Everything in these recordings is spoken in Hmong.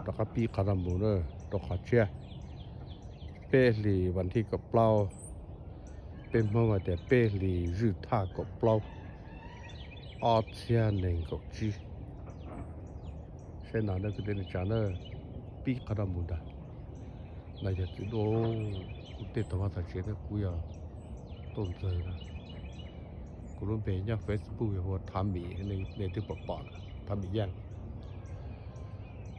Rov qab pib qhov no mus na, rau qhov tshiab, peb hlis vas thib kaum plaub, peb Hmoob hais tias peb hlis zwj thaj kaum plaub, ob txhiab nees nkaum tsib. Saib no na kwv tij neej tsa na, pib qhov no mus ntag. No yog txiv duaj, kuv tej tug vaj tog tsev na, kuv yog Tooj Ntxawg na. Kuv lub npe nyob Facebook yog hu ua Thov Mim, nej twb pom pom lawm, Thov Mim Yeej.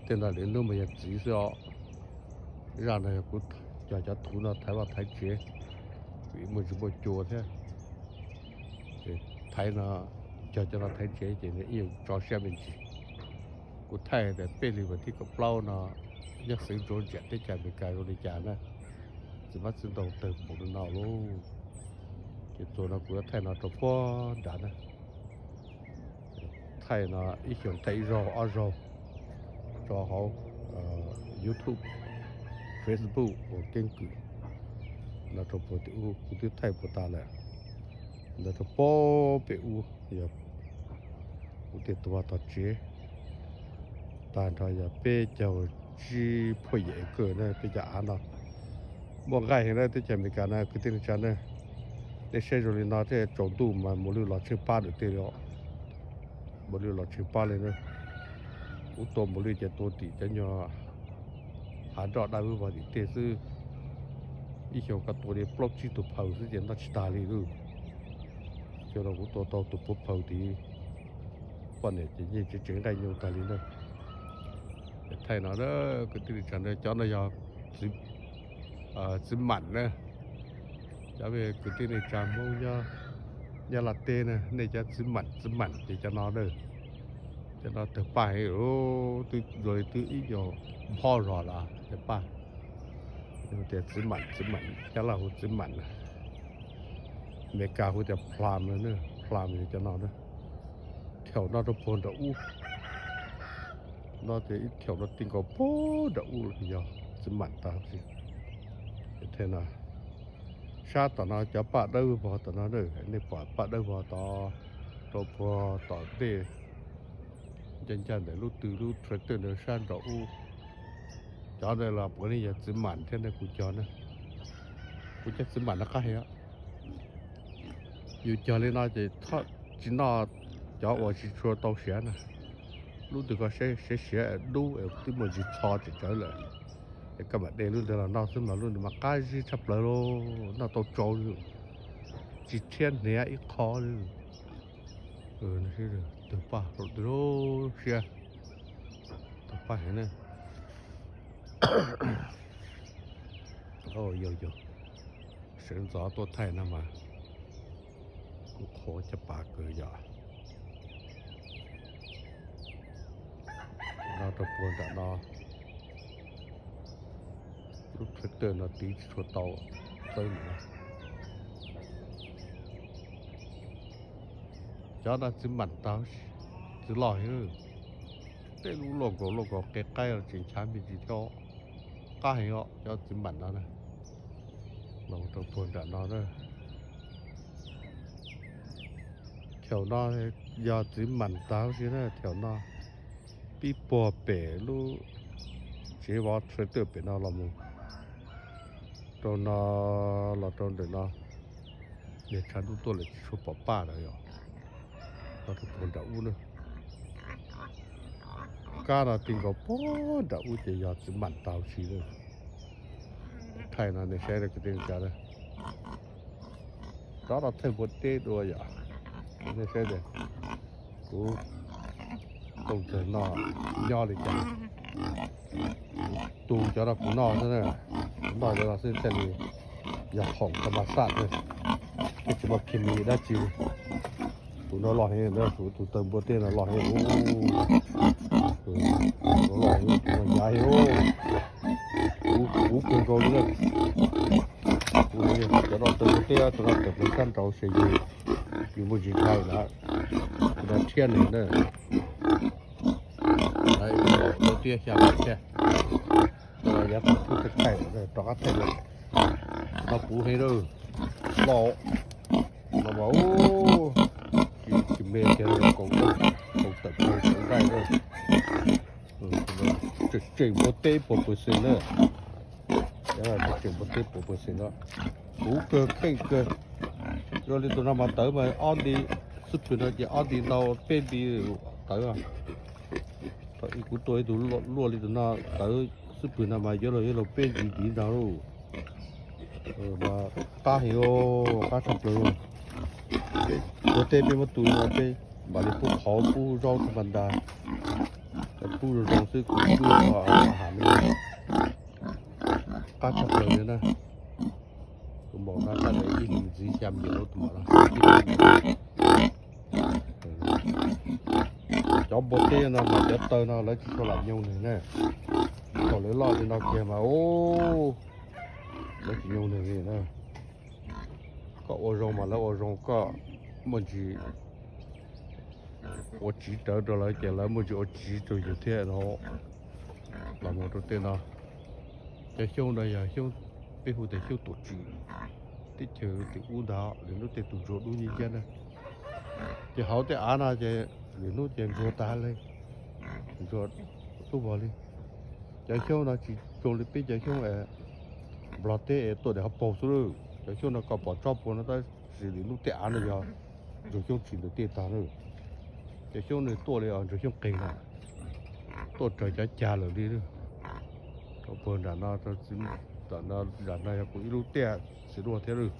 Tej no lwm hnub mas yog txiv xwb os. Zaj no yog kuv cog cov thuv no thaiv vaj thaiv tsev, vim muaj ntsis muaj cua thiab. Thaiv no, cog cov no thaiv tsev ces nws ib yam tso siab me ntsis. Kuv thaij tias peb hlis vas thib kaum plaub no nyob xeev Georgia teb chaws Amelikas zoo li cas na, txiv hmab txiv ntoo tawg npaum li no lauj. Ces txuas no kuv yuav thaij no rau puag nrad na. Thaij no ib xyoos thaij ib zaug ob zaug tso hauv YouTube, Facebook uas keeb kwm no rau puag tim ub, kuv twb thaij puag tas lawm. Ntawd rau puag pem ub yog kuv tej tug vaj tog tsev, tag nrho yog peb caug tsib phuaj yim acre na, peb cov av no. Muaj nqaij heev na, teb chaws Amelikas na kwv tij neej tsa na. Nej saib zoo li no thiaj tsaus ntuj mas npum lwj los tsheej pab lawm tej li os. Npum lwj los tsheej pab li na. Kuv tua npum lwj ces tua tim cov nyuag hav nroj daj vog tim tej xwb. Ib xyoos koj tua li plaub tsib tug phaws xwb ces noj tsis tag li lauj. Xyoo no kuv tua tau tus puav phaws tid, poj niam ces yeej tsev tsev nqaij nyoos tag li na. Thaij no na, kwv tij neej tsa na, cov no yog txiv mam na. Cov kwv tij neej tsa Hmoob nyob Nyab Laj teb na, nej cov txiv mam txiv mam ces cov no na. Cov no tawg paj heev, twb zoo li twb ib nyuag nphob zog lawm cov paj. Tias txiv mam, txiv mam, Nyab Laj hu txiv mam na. Amelikas hu tias plum na, plum yog cov no na. Thaum no rau puag nram ub no ces ib thaum no ti nkaus puag nram ub los yog txiv mam tag. Tej no, sab tom no cov paj dawb vog tom no na, nej pom paj dawb vog tod rau puag tom tej ncaj ncaj ntawm lub tw lub tractor ntawd sab nraum ub. Cov ntawd los puav leej yog txiv mam thiab na, kuv cog na. Kuv cov txiv mam no qab heev. Yus cog li no ces tsis noj cov uas tsis tshua tau siav na. Lub twg koj siav siav dub es twb muaj ntsis txho tseem tsawv lawm, es koj mam de lub ntawd los noj xwb mas lub ntawd mas qab zib tshaj plaws lauj, noj tau tsau li, tsis rhiab hniav ib qho li. Tawg paj, siab, tawg paj heev ne. Yog yog, sawv ntxov tuaj thaij no mas kuv qhuav caj pas kawg yom. No rau puag nram no, lub tractor no tiv tsis tshua tau txawb mus. Cov no txiv mam tag, txiv loj heev. Tej lub luaj nkaus luaj nkaus qe qaib los tseem nchav me ntsis thiab. Qab heev os cov txiv mam no na. Los rau puag nram no na. Thaum no yog txiv mam tag huv si na, thaum no pib puag pem lub tsev vov tractor pem no los mus rau no, los rau ntawm no, niag tshav ntuj tuaj lawm tsis tshua pom paj lawm yom. Los rau puag nram ub na, kab no ti nkaus puag nram ub ces yog txiv mam tag huv si na. Thaij no nej saib kwv tij neej tsa na. Rov los thaij npua teb dua yom. Nej saib tias kuv Tooj Ntxawg no nyob li cas. Kuv tu cov no kuv noj xwb na, kuv noj cov no xwb thiaj li yog khoom tau mas xaj thiab, thiaj tsis muaj khes mis dab tsi li. Tus no loj heev na, tus tawg npua teb no loj heev, loj heev, tus no hnyav heev, kuv kawg nkaus li na. Kuv cov no tawg npua teb, tus no tawg plaws sab nraud ces yus, yus muaj ntsis dhau lawm, tus no rhiab nws na. Npua teb xya leej thiab. Yav tag thub thaij thaij, rov qab thaij no puv heev lawm, loj no mas, tsis me kiag, kaum tawm plaws nqaij na. Tseem npua teb puas pawg xees na. Tseem npua teb puas pawg xees no. Kuv kawg kheej kawg. Zoo li tus no mas tawv mas ob nti, xub pwg no ces ob nti ntau peb nti tawv. Thaum ub kuv tua ib tug luaj li tus no tawv xub pwg no mas yuav luag yuav luag peb nti ntiv ntag lauj. Qab heev, qab tshaj plaws. Ua teb peb muab tu no peb mam li pub qhauv pub zaub tag npas ntas, pub zoo zoo xwb kuv pub no ham li. Qab tshaj plaws li na. Tus maum no tab sis ib ntxiv xya miam tus maum no. Cov npua teb no mas cov taw no lawv tsis tshua lam nyoo nws na. Thaum lawv loj li no kiag mas lawv tsis nyoo nws li na. Koj ua zoo mas lawv ua zoo, koj muaj ntsis ua tsiv rawv rau lawv ces lawv muaj ntsis ua tsiv rau yus thiab no. Los mus rau tej no, cov xyoob no yog xyoob, peb hu tias xyoob tuam tsim teb chaws tim ub ntag, lwm hnub tej tus ntsuag dub nyiab nyiab na. Ces hauv tej av no ces lwm hnub ces ntsuag tag li, ntsuag tub vog li. Cov xyoob no tsis zoo li peb cov xyoob Nplog teb es tuaj daim hauv paug xwb lawm. Cov xyoob no koj pom tsob puag no tab sis lwm hnub tej av no yog ntsuag xyoob tsim ntawm tej tag na. Cov xyoob no tuaj li os ntsuag xyoob qeeg na, tuaj raws cov cag lawm li. Rau puag nram no, nram no yog kuv ib lub tiaj txiv duaj thiab lawm.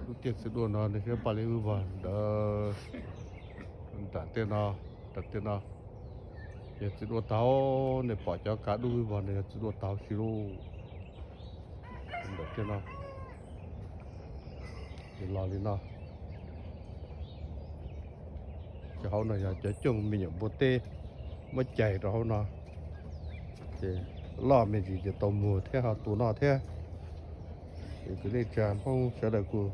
Lub tiaj txiv duaj no nej saib paj li wb vog ntawd, nram tej no, nram tej no yog txiv duaj tag, nej pom cov kav dub wb vog no yog txiv duaj tag huv si lauj. Nram tej no, ces los li no. Cov hauv no yog cov cooj me nyuam npua teb muab cais rau hauv no, ces loj me ntsis ces tau muag thiab ho tua noj thiab. Ces kwv tij neej tsa Hmoob sawv daws kuj,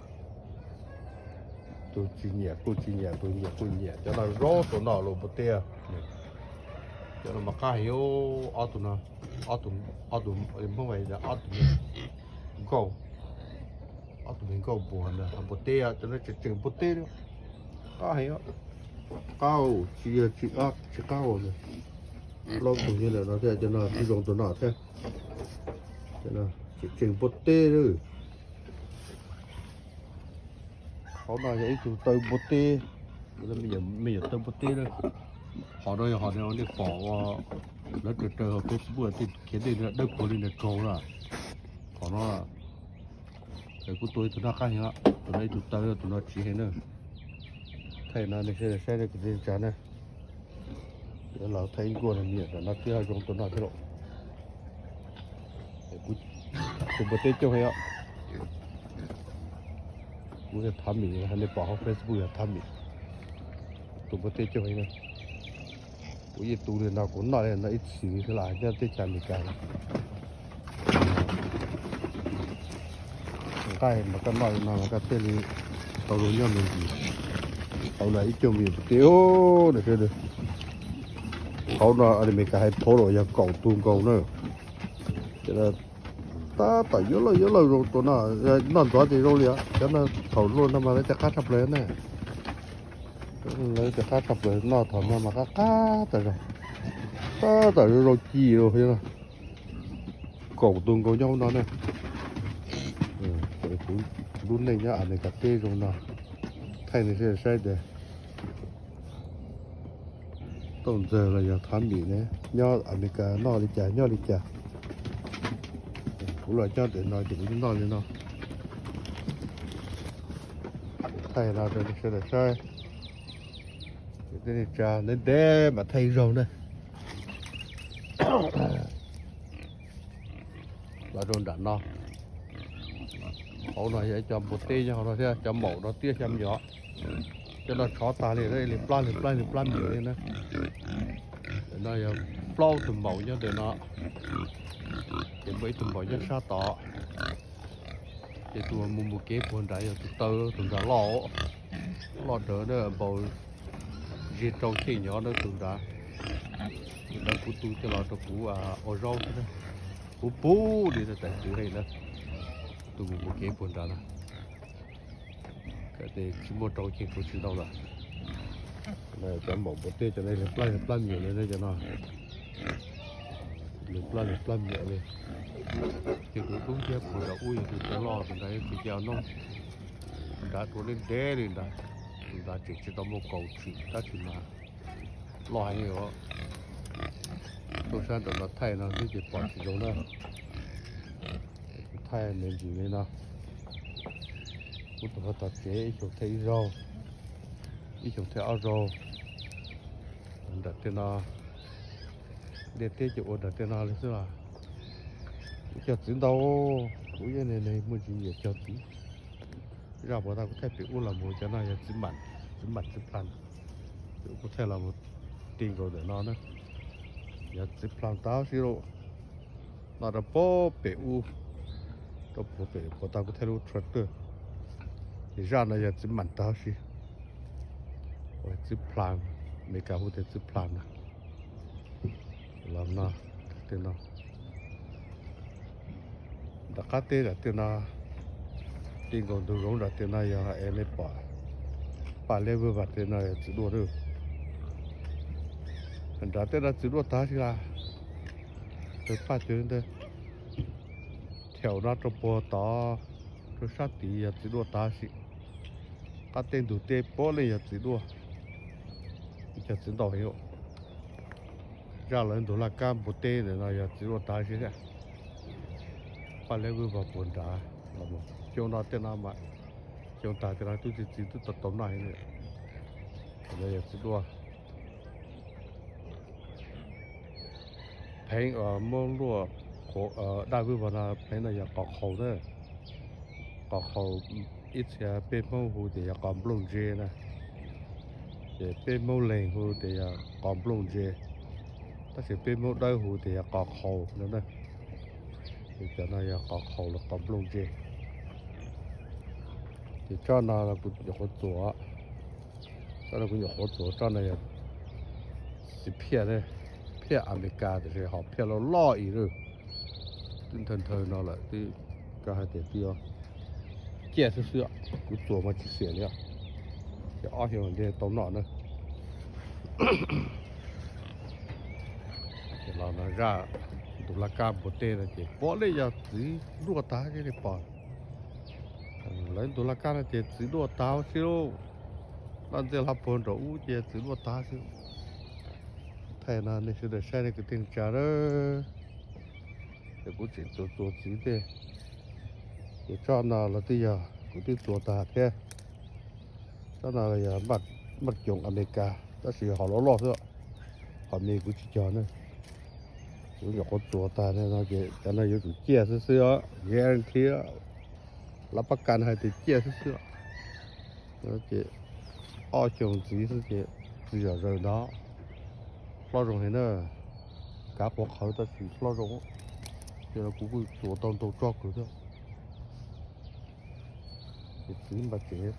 tus tsis nyiam kuj tsis nyiam, tus nyiam kuj nyiam, cov no zaub tua noj los npua teb. Cov no mas qab heev, ob tug no, ob tug, ob tug Hmoob hais ob tug me nkauj, ob tug me nkauj npua na, npua teb, cov no tseem tseem npua teb li. Qab heev, qab tsis yog tsis qab, tsis qab os, laub tug nyiab lawm no thiab, cov no tsis zoo tua noj thiab. Tseem tseem npua teb. Hauv no yog ib tug taw npua teb, me nyuam taw npua teb na. Qhov no yog qhov nej pom ua lawv raws raws hauv Facebook tej khiav dej dawb paug li ntawd kaug na. Qhov no kuv tua ib tug no qab heev, tus no ib tug taw, tus no tsiv heev na. Thaij no nej saib saib kwv tij neej tsa na. Los thaij ib nkuaj no me nyuam tam no twb zoo tua noj thiab lauj. Tus npua teb coob heev os. Kuv yog Thav Mim, nej pom hauv Facebook yog Thav Mim. Tus npua teb coob heev na. Kuv yeej tu li no kuv noj li no ib txhis li xwb los nyob teb chaws Amelikas no. Nqaij mas koj noj li no mas koj thiaj li tau zoo nyob me ntsis. Hauv no ib co me nyuam npua teb, hauv no Amelikas hais total yog kaum tug nkaus na. Ces tab tom yuav loj yuav loj zoo tua no, noj ntxov ces zoo li os. Cov no thaum luaj no mas lawv cov qab tshaj plaws na. Lawv cov qab tshaj plaws noj thaum no mas qab qab tas zog, tab tom zoo zoo ci los no. Kaum tus nkaus nyob hauv no na. Kuv lub neej nyob Amelikas teb zoo no, thaij nej saib tias Tooj Ntxawg los yog Thav Mim ne, nyob Amelikas noj li cas nyob li cas. Kuv los nyob ntawm no ces kuv noj li no. Thaij no rau nej sawv daws saib. Kwv tij neej tsa, ntev ntev mam thaij ib zaug na. Los rau nram no, hauv no yog ib co npua teb nyob hauv no thiab, cov maum no tiab xya me nyuam. Cov no tshov tag li, li plab li plab li plab me nyuam li na. Ntawm no yog plaub tug maum nyob ntawm no, ces muaj ib tug maum nyob sab tod. Ces tus mus mus kev puag nrad yog tus taw, tus nrad loj, loj rawv na, npaum zes rau xyeej nyov na tus nrad. Tus nrad kuv tu coj los rau kuv ua zaub xwb na. Puv puv li tais puv heev na. Tus mus mus kev puag nrad na. Tsis muaj rau cheej kuv tsis ntau lawm. Cov maum npua teb cov no plab plab me nyuam li cov no. Plab li plab miam li. Ces tus dub thiab puag nram ub yog tus tsev loj, tus nrad yog tus caj noob. Nrad dua ntev ntev li nrad, tus nrad tseem tsis tau muaj kaus tshwm tab sis mas loj heev os. Tuaj sab nram no thaij no xwb ces pom tsis zoo na. Kuv thaij me ntsis li no. Kuv tus pog tom tsev ib xyoos thaij ib zaug, ib xyoos thaij ob zaug. Nram tej no, ntiaj teb ces ua nram tej no li xwb los. Kuv cog txiv ntau, kuv yeej neeg muaj ntsis nyiam cog txiv. Zaj puas tau kuv thaij pem ub los mus cov no yog txiv mam, txiv mam txiv plam. Pem ub kuv thaij los mus ti nkaus ntawm no na, yog txiv plam tag huv si lauj. No rau puag pem ub, rau puag pem puas tau kuv thaij lub tractor. Ces zaj no yog txiv mam tag huv si, txiv plam, Amelikas hu tias txiv plam na. Los no, tej no, nram qab teb nram tej no, ti nkaus ntug zoov nram tej no yog es nej pom paj liab vwj vas tej no yog txiv duaj na. Nram tej no txiv duaj tag huv si las. Tawg paj tawg ntawd, thaum no rau puag tod, rau sab tid yog txiv duaj tag huv si. Qab teb ntug teb puav leej yog txiv duaj, cog txiv ntau heev. Zaj lawv ntug laj kab npua teb ntawm no yog txiv duaj tag huv si thiab. Paj liab vwj vas puag nrad, xyoo no tej no mas, xyoo tag tej no twb txiv txiv twb tau tau noj heev li. Yog txiv duaj. Pheev uas muab luaj daj vwj vas no, pheev no yog qos qhaus na. Qos qhaus, ib txhia peb Hmoob hu tias yog qos nplooj ntse na, ces peb Hmoob Leeg hu tias yog qos nplooj ntse, tab sis peb Hmoob Dawb hu tias yog qos qhaus no na. Ces cov no yog qos qhaus los qos nplooj ntse. Ces tsob no kuv nyuam qhuav txuas, tsob no kuv nyuam qhuav txuas, tsob no yog txiv phiaj, phiaj Amelikas tiam sis ho phiaj loj loj ib lawm. Twb nthawv nthawv no lawm twb, koj hais tias twb yuav ciaj xwb xwb, kuv txuas mas tsis xiam li, ces ob xyoo ntej tau noj na. Ces los no zaj ntug laj kab npua teb no ces puav leej yog txiv duaj tag li pom. Lawv ntug laj kab no ces txiv duaj tag huv si lauj. Laj ntxej laj puag nraum ub ces txiv duaj tag xwb. Thaij no nej sawv daws saib nej kwv tij neej tsa na. Ces kuv tseem txuas txuas txiv tej. Ces tsob no los twb yog kuv twb txuas tag thiab. Tsob no yog maj coos Amelikas tab sis ho loj loj xwb, qhov me kuv tsis cog na. Kuv nyuam qhuav txuas tag no ces cov no yuav tsum ciaj xwb xwb os, guarantee, lab pab kas hais tias ciaj xwb xwb. Ces ob xyoo ntxiv xwb ces txiv zom zaws ntag. Hlob zoo heev na, kav quav qhawv tab sis hlob zoo. Ces no kuv kuj txuas tau ntau tsob kawg thiab. Ces txiv npaj tsev,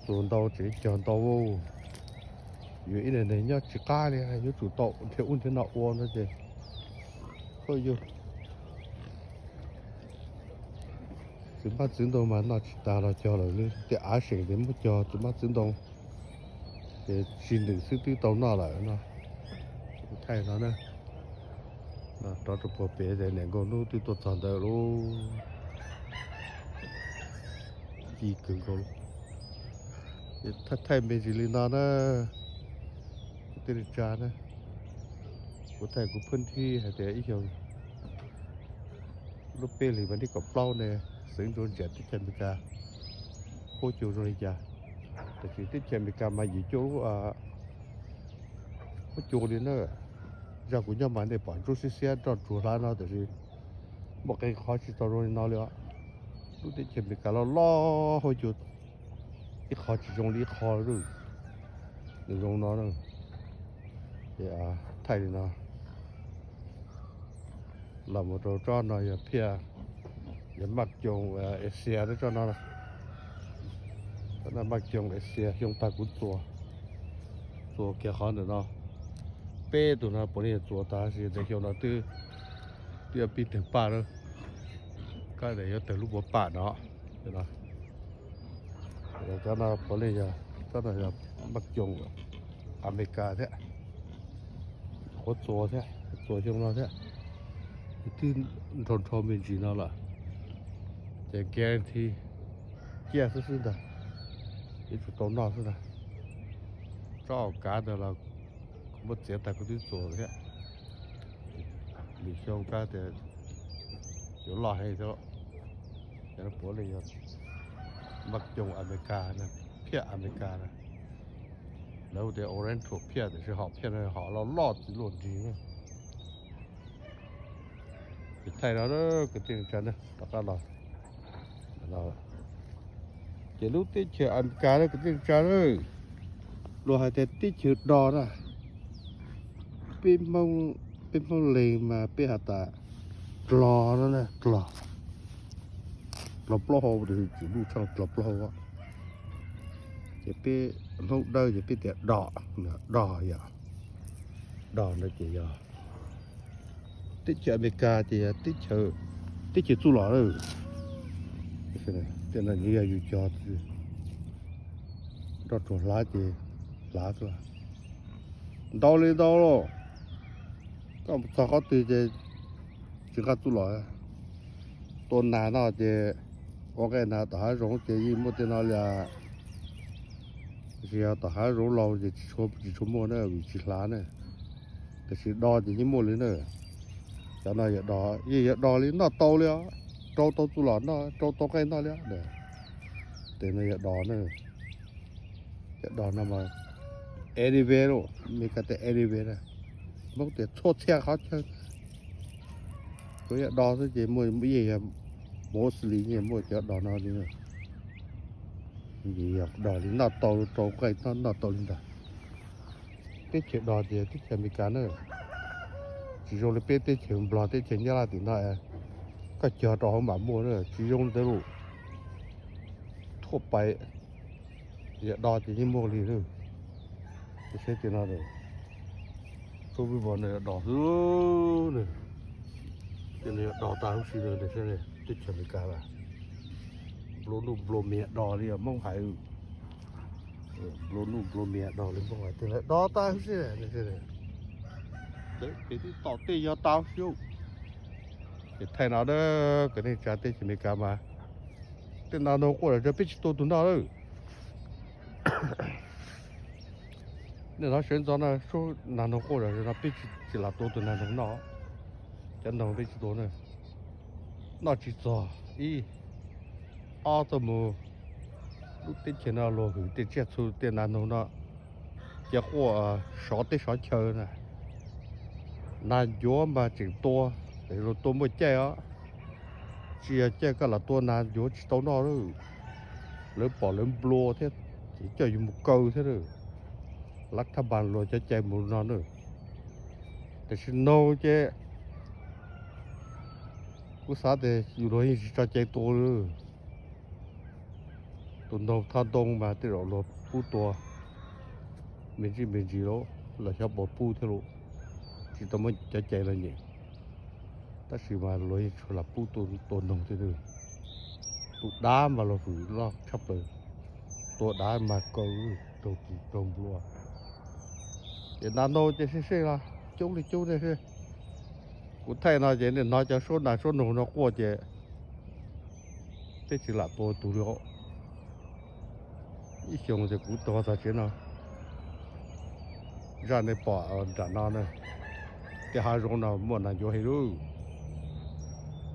txuas ntau tsev cog ntau. Yuav ib niag neeg nyob tsis qab li yuav tsum tau nrhiav ub nrhiav no ua no ces haj yug. Txiv npaj txiv ntoo mas noj tsis tas los cog lawm, tej av seem ces muab cog txiv npaj txiv ntoo. Ces tsis nws xwb twb tau noj lawm no. Thaij no na, rov rau puag pem ces niam nkauj hnub twb tuaj txog ntawd lauj. Ci kawg nkaus. Thaij thaij me ntsis li no na, kwv tij neej tsa na. Kuv thaij kuv phwb nthib hais tias ib xyoo lub peb hlis vas thib kaum plaub ne, xeev Georgia teb chaws Amelikas huab cua zoo li cas. Tiam sis teb chaws Amelikas mas yim cuaj lub huab cua li na. Zaj kuv nyob mas nej pom ntsuab xiab xiab nroj tsuag hlav no tiam sis muaj qee qhov tsis tau zoo li no li os. Lub teb chaws Amelikas loj loj huab cua ib qho tsis zoo li ib qho, nws zoo no. Ces thaij li no. Los mus rau tsob no yog phiaj, yog maj coos Asia tsob no. Tsob no maj coos Asia, xyoo tag kuv txuas, txuas kiag qhov ntawm no. Peb tug no puav leej yog txuas tag sis ntawm xyoo no twb, twb yuav pib tawg paj lawm. Koj yuav tawg lub puav paj no. Cov no puav leej yog, cov no yog maj coos Amelikas thiab. Qhuav txuas thiab, txuas xyoo no thiab. Twb nrhau nrhau me ntsis no lawm, ces guarantee ciaj xwb xwb ntag, yuav tsum tau noj xwb ntag. Tsob au kav ntawd los kuv muab txiav tag kuv twb txuas thiab. Lwm xyoo kab tias yuav loj heev thiab. Cov no puav leej yog npaj coog Amelikas na, phiaj Amelikas na. Lawv hu tias Oriental phiaj tiam sis hom phiaj no hom loj loj txiv luaj nrig na. Ces thaij no kwv tij neej tsa na, rov qab los. Ces lub teb chaws Amelikas na kwv tij neej tsa na, luag hais tias teb chaws dos na, peb Hmoob, peb Hmoob leeg mas peb has tas dlog no na, dlog, dlog plaub hau, tsis lub tshaj dlog plaub hau. Ces peb Hmoob Dawb ces peb tias dos, dos yom, dos no ces yog teb chaws Amelikas ces yog teb chaws, teb chaws txuj lom lawm. Tej no nws yog yus cog, nroj tsuag hlav ces hlav xwb. Ntau li ntau los, koj mus txog qhov twg ces tsis nqa txuj lom. Tua nas no ces ua nqaij nas tom hav zoov ces yeej muaj tej no li. Tsis yog tom hav zoov laus ces tsis tshua muaj na, vim tsis hlav na. Tiam sis dos ces yeej muaj li na. Cov no yog dos, yeej yog dos li, noj tau li os, rau tau txuj lom noj, rau tau nqaij noj li os. Tes no yog dos na. Cov dos no mas anywhere los, Meskas tias anywhere na, Hmoob tias txhua txhia qhov chaw. Tsuas yog dos xwb ces muaj, yeej yog mostly yeej muaj cov dos no li. Ces yog dos li, noj tau rau nqaij noj, noj tau li ntawd. Teb chaws dos ces teb chaws Amelikas na, tsis zoo li peb teb chaws Nplog teb chaws Nyab Laj tim no, koj cog rau hauv mam muaj na, tsis zoo li ntawd lauj. Thuaj pais, yog dos ces yeej muaj li lawm. Saib tej no, tsob vij vog no yog dos xwb na. Tej no yog dos tag huv si na, saib teb chaws Amelikas lawm. Nplua nuj nplua mias dos li Hmoob hais. Nplua nuj nplua mias dos li Hmoob hais, tej no dos tag huv si. Pem twb tom tej yog tau xwb. Ces thaij no na, kwv tij neej tsa, teb chaws Amelikas mas tej nas noog quaj zom zaws peb tsis tua tus noj lawm. Nej hnov sawv ntxov no, suab nas noog quaj zom zaws no peb tsis lam tua tus nas noog noj. Cov noog peb tsis tua na, noj tsis txog ib. Ob, tuaj mus lub teb chaws no luag hwm tej tsiaj txhu tej nas noog no, ces quaj sov teb sov chaw na. Nas ncuav mas tseem tua, luag tua muaj caij os. Tsis yog caij koj lam tua nas ncuav tsis tau noj lawm. Lawv pom lawv nplua thiab, ces coj yus mus kaw thiab lawm. Lab thaj npas luag cov cai mus no na. Tiam sis noog ces kuv xav tias yus luag yeej tsis tso cai tua li. Tus noog thoj ntoo mas tej zaum luag pub tua me ntsis me ntsis los, los xyov puas pub thiab los, tsis tau muab cov cai los nyeem. Tab sis mas luag yeej tsuas lam pub tua noog thiab. Tus dav mas luag hwm loj tshaj plaws, tua dav mas kaw raug kis raug nplua. Ces nas noog ces sej sej los coob li coob thiab. Kuv thaij no ces nej hnov cov suab nas suab noog no quaj ces peb tsis lam tua tus li. Ib xyoos ces kuv tuag txog tsev no, zaj nej pom nram no na, tej hav zoov no muaj nas ncuav heev lauj.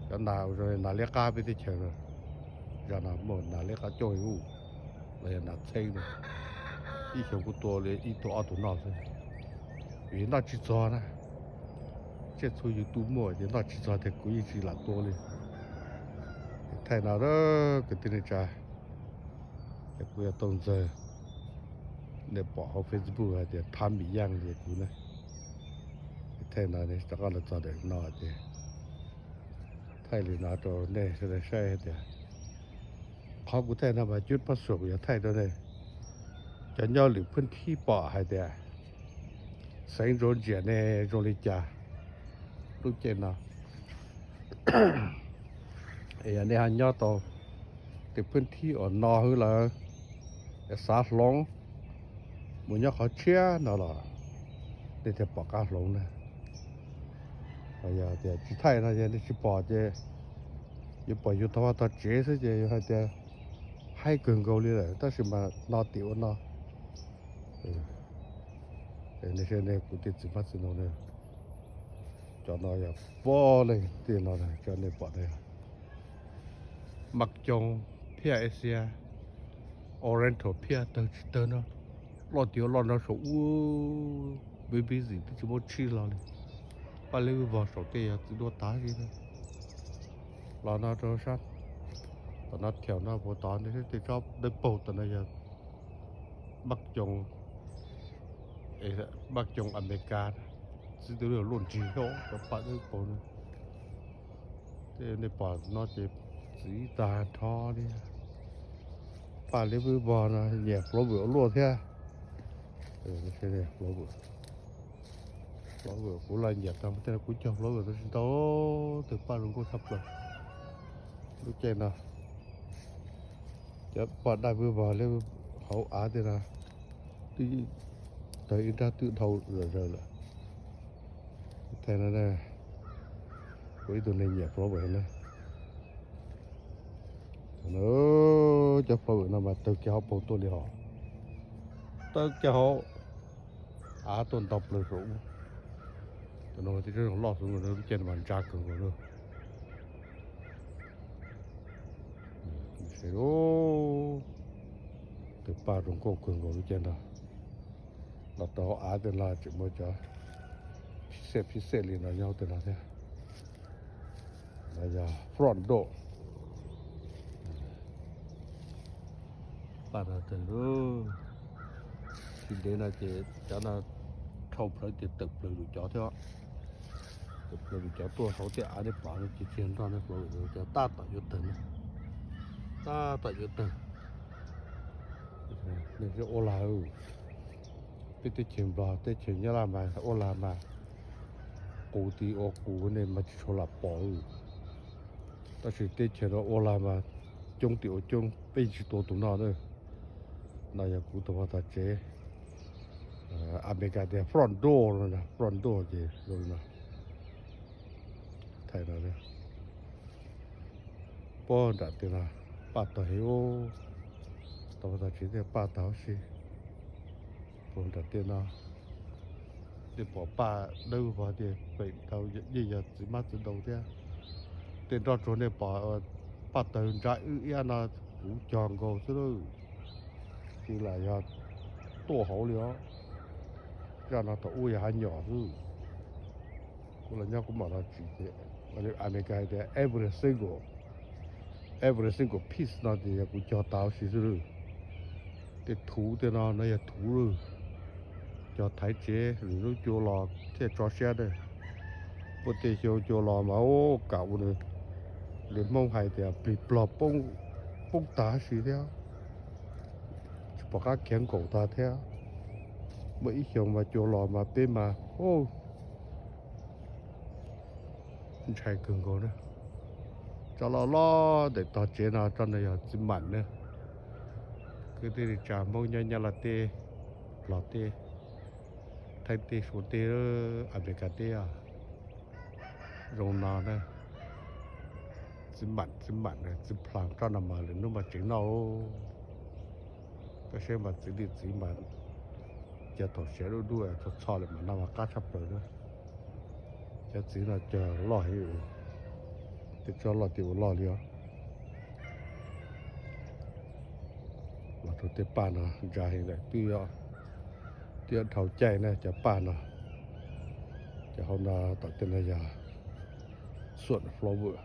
Cov nas zoo li nas liab qab peb teb chaws no, zaj no muaj nas liab qab coob heev lauj, los yog nas txheeb na. Ib xyoos kuv tua li ib tug ob tug noj xwb, vim noj tsis txog na. Tsiaj txhu yus tu muaj ces noj tsis txog tias kuv yeej tsis lam tua li. Thaij no na, kwv tij neej tsa, ces kuv yog Tooj Ntxawg, nej pom hauv Facebook hais tias Thab Mim Yaaj li kuv na. Thaij no rov qab los txog ntawm no ces thaij li no rau nej sawv daws saib hais tias, qhov kuv thaij no mas cuj pab xum kuv yuav thaij rau nej. Cov nyob lwm phwb thib pom hais tias xeev Georgia ne zoo li cas lub caij no. Yog nej ho nyob tau tej phwb thib uas no hwv lawm, xav hloov mus nyob qhov tshiab no los nej thiaj pom qab hloov na. Yog tias tsis thaij no yog nej tsis pom ces yuav pom yus tog vaj tog tsev xwb ces yus hais tias haib kawg nkaus li lawm, tab sis mas no tim ua no. Nej saib ne, kuv tej txiv hmab txiv ntoo ne, cov no yog pob leej tej no, cov nej pom no yog Maj Coo, Phiaj Asia, Oriental Phiaj, tawg tsis tawg no, loj tiav loj no saum ub, busy busy twb tsis muaj tshib hlo li. Paj liab vog saum tej yog txiv duaj tav li na. Los no rau sab tom no, thiaum no puas tod ne, tej tsob dawb paug tom no yog Maj Coo, Maj Coo Amelikas, txiv twb luaj nrig thiab, cov paj dawb paug no. Tej nej pom no ces txiv tag nrho li. Paj liab vog no nyiam flower ua luaj thiab. Flower, flower kuv los nyiam tag, tej no kuv cog flower tau tsis ntau, tus paj zoo nkauj tshaj plaws. Lub caij no cov paj daj vwj vog li hauv av tej no twb tawg ib nrab twb dhau zom zaws lawm. Thaij no, kuv ib tug neeg nyiam flower na. Cov flower no mas tawg kiag hauv paus tuaj li hos, tawg kiag hauv av tuaj ntau plaws saum ub. Tus no tib tsob zoo loj xwb, lub caij no mas ntsa kawg nkaus na. Tus paj zoo nkauj kawg nkaus lub caij no. Los tau hauv av tej no tseem muaj cov phib xej phib xej li no nyob tej no thiab. No yog front door. Paj no tawg, tsis ntev no ces cov no dhau plawv ces tawm plawg lus cov thiab. Tawm plawg lus cov tuaj hauv tej av nej pom no ces tsis yog nroj ne, cov tab tom yuav tawg na. Tab tom yuav tawg. Ua lag, peb teb chaws Nplog teb chaws Nyab Laj mas ua lag mas qus ti ua qus nej mas tsis tshua lam pom. Tab sis teb chaws no ua lag mas coob tim ua coob, peb tsis tua tus no na. No yog kuv tus pog tog tsev, Amelikas tias front door no, front door ces zoo li no. Thaij no, puag nram tej no paj tawg heev, tus pog tog tsev tias paj tawg huv si. Puag nram tej no nej pom paj dawb vog tias pem tau yeej yog txiv hmab txiv ntoo thiab. Tej nroj tsuag nej pom paj tawg ntsa wb iab no kuv cog nkaus xwb lauj. Ces lam yog tuaj hauv li os. Zaj no thaum ub yog hav nyom xwb. Kuv los nyob kuv mam los tsim ces Amelikas hais tias every single, every single piece no ces yog kuv cog tas huv si xwb lauj. Tej thuv tej no no yog thuv lauj. Cog thaiv tsev lwm hnub cua los thiaj tso siab na. Puag tej xyoo cua los mas ua kam ua nws li Hmoob hais tias plig plog poob tag huv si thiab, tsis pom qab khiav nkaum tag thiab. Muaj ib xyoo mas cua los mas peb mas ntshai kawg nkaus na. Tsob loj loj ntawm tog tsev no tsob no yog txiv mam na. Kwv tij neej tsa Hmoob nyob Nyab Laj teb, Nplog teb, Thaib teb, Suav teb, Amelikas teb, zoo no na. Txiv mam, txiv mam, txiv plas, tsob no mas lwm hnub mas tsev noj. Koj saib mas txiv li txiv mas cog thaum siav dub dub txho txho lawm mas noj mas qab tshaj plaws na. Cov txiv no cog loj heev, tej tsob loj tias ua loj li os. Los rau tej paj no ntsa heev lawm, twb twb yuav dhau caij na cov paj no. Cov hauv no tom tej no yog xuam flower,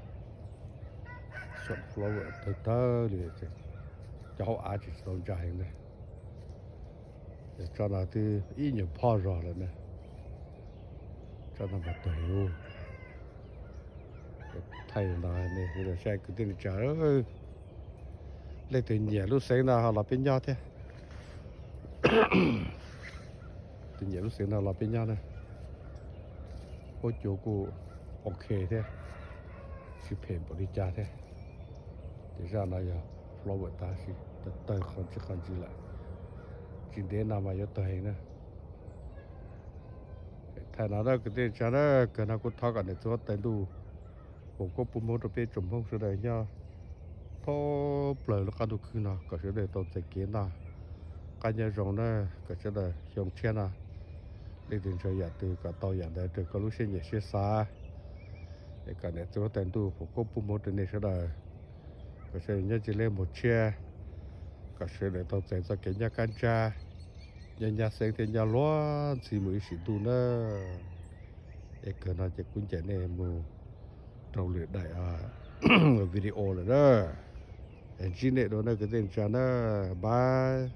xuam flower tawg tawg li. Cov hauv av tsis tau ntsa heev na. Tsob no twb ib nyuag phob zog lawm na. Tsob no mas tawg heev. Thaij no nej saib kwv tij neej tsa, leej twg nyiam lub xeev no ho los peb nyob thiab. Tus nyiam lub xeev no los peb nyob na. Huab cua kuj ok thiab, tsis phem npaum li cas thiab. Ces zaj no yog flower tas sis tawg qhov ntsis qhov ntsis lawm, tsis ntev no mas yuav tawg heev na. Tam no na kwv tij neej tsa na, kawg no kuv thov kom niam txiv huab tais ntuj foom koob pub hmoov rau peb tsoom Hmoob sawv daws nyob thoob plaws lub qab ntuj khwb no kom sawv daws tau txais kev noj qab nyob zoo na, kom sawv daws xyoo tshiab no leej twg ntshaw yam twg kom tau yam ntawd raws koj lub siab nyiam siab xav. Es kom niam txiv huab tais ntuj foom koob pub hmoov rau nej sawv daws, kom sawv daws nyob ntsej liab muag tshiab, kom sawv daws tau txais txoj kev nyob kab ntsab, nyob nyab xeeb thiab nyob luag ntxhi mus ib sim ntuj na. Es kawg no ces kuv ncaim nej mus rau lwm daim video lawm na. Ntsib nej dua na kwv tij neej tsa na, bye.